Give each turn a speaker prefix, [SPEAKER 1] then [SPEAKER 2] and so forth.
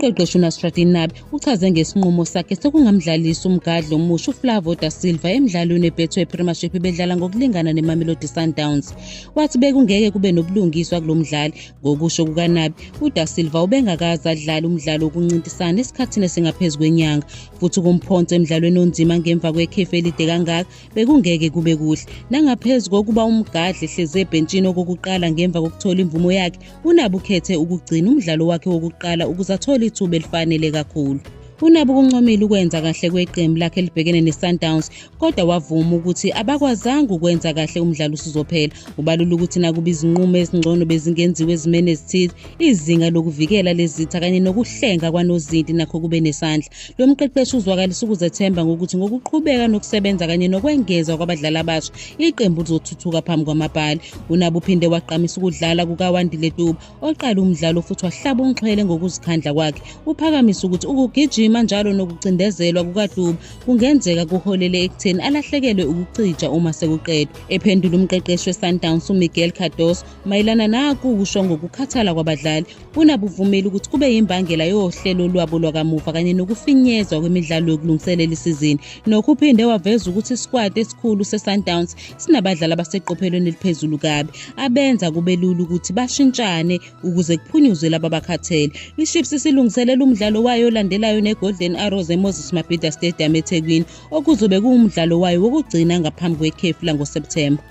[SPEAKER 1] Umqeqeshi uNasreddine Nabi uchaze ngesinqumo sakhe sokungamdlalisi umgadli omusha uFlavo da Silva emdlalweni weBetway Premiership bedlala ngokulingana neMamelodi Sundowns. Wathi bekungeke kube nobulungiswa kulo mdlali. Ngokusho kukaNabi, uDa Silva ubengakaze adlale umdlalo wokuncintisana esikhathini esingaphezu kwenyanga futhi ukumphonsa emdlalweni onzima ngemva kwekhefu elide kangaka bekungeke kube kuhle. Nangaphezu kokuba umgadli ehlezi ebhentshini okokuqala ngemva kokuthola imvumo yakhe, uNabi ukhethe ukugcina umdlalo wakhe wokuqala ukuze athole ithuba elifanele kakhulu. UNabi ukuncomile ukwenza kahle kweqembu lakhe elibhekene neSundowns kodwa wavuma ukuthi abakwazanga ukwenza kahle umdlalo usuzophela. Ubalula ukuthi nakuba izinqumo ezingcono bezingenziwa ezimeni ezithize, izinga lokuvikela lezitha kanye nokuhlenga kwanozinti nakho kube nesandla. Lo mqeqeshi uzwakalisa ukuzethemba ngokuthi ngokuqhubeka nokusebenza kanye nokwengezwa kwabadlali abasha, iqembu lizothuthuka phambi kwamapali. UNabi uphinde wagqamisa ukudlala kukaWandile Duba oqale umdlalo futhi wahlaba umxhwele ngokuzikhandla kwakhe. Uphakamisa ukuthi ukugijima njalo nokucindezelwa kukaDuba kungenzeka kuholele ekutheni alahlekelwe ukucija uma sekuqedwa. Ephendula umqeqeshi weSundowns uMiguel Cardoso mayelana nakusho ngokukhathala kwabadlali, uNabi uvumile ukuthi kube yimbangela yohlelo lwabo lwakamuva kanye nokufinyezwa kwemidlalo yokulungiselela isizini. Nokho uphinde waveza ukuthi isikwati esikhulu seSundowns sinabadlali abaseqophelweni eliphezulu kabi abenza kube lula ukuthi bashintshane ukuze kuphunyuzwe laba abakhathele. IChiefs isilungiselela umdlalo wayo olandelayo neGolden Arrows eMoses Mabhida Stadium eThekwini okuzobe kuwumdlalo wayo wokugcina ngaphambi kwekhefu langoSepthemba.